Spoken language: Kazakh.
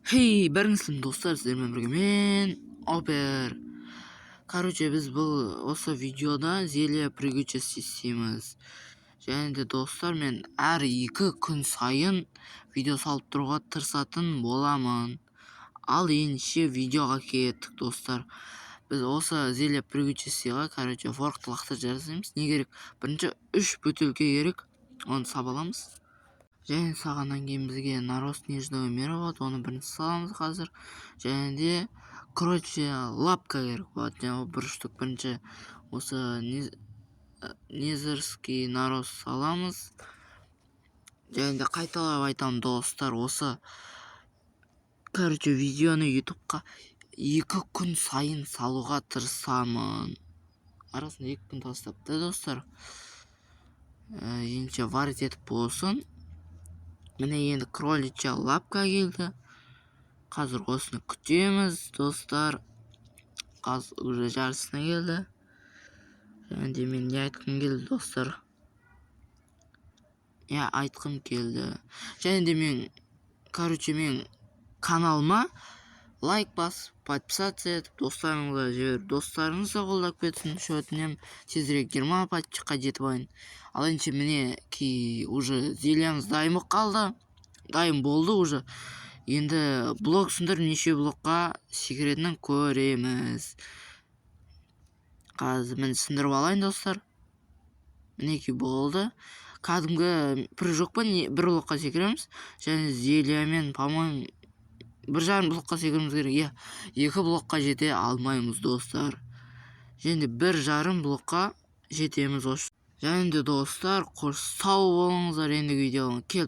Хей, бәріңіз сәлем, достар! Сіздермен бірге мен, Опер. Короче, біз бұл осы видеода зелье прыгучести істейміз. Және де, достар, мен әр 2 күн сайын видео салып тұруға тырысатын боламын. Ал ендеше видеоға кеттік, достар. Біз осы зелье прыгучести ға, короче, форкты лақтырып жасаймыз. Не керек? Бірінші үш бөтелке керек, оны сап аламыз. Және салғаннан кейін бізге нарост нижнего мира болады, оны бірінші саламыз қазір. Және де кроличья лапка керек болады, жаңағы бір штук. Бірінші осы незерский нарост саламыз. Және де қайталап айтамын, достар, осы, короче, видеоны Ютубқа 2 күн сайын салуға тырысамын, арасында 2 күн тастап та, достар. Ендеше варить етіп болсын. Міне, енді кроличья лапка келді. Қазір осыны күтеміз, достар. Қазір уже жартысына келді. Және де мен не айтқым келді, достар? Не айтқым келді? Және де мен, короче, мен каналыма лайк басып, подписаться етіп, достарыңызға жіберіп, достарыңыз да қолдап кетсін үшін өтінемін. Тезірек 20 подписчик қа жетіп алайын. Ал ендеше, мінекей, уже зелья мыз дайын болып қалды, дайын болды уже. Енді блок сындырып, неше блокқа секіретінін көреміз. Қазір, міне, сындырып алайын, достар. Мінекей, болды. Кәдімгі прыжок пен бір блокқа секіреміз. Және зелья мен, по-моему, 1,5 блокқа секіруіміз керек. Иә, екі блокқа жете алмаймыз, достар. Және де 1,5 блокқа жетеміз осы. Және де, достар, қош сау болыңыздар. Ендігі видеоға келіп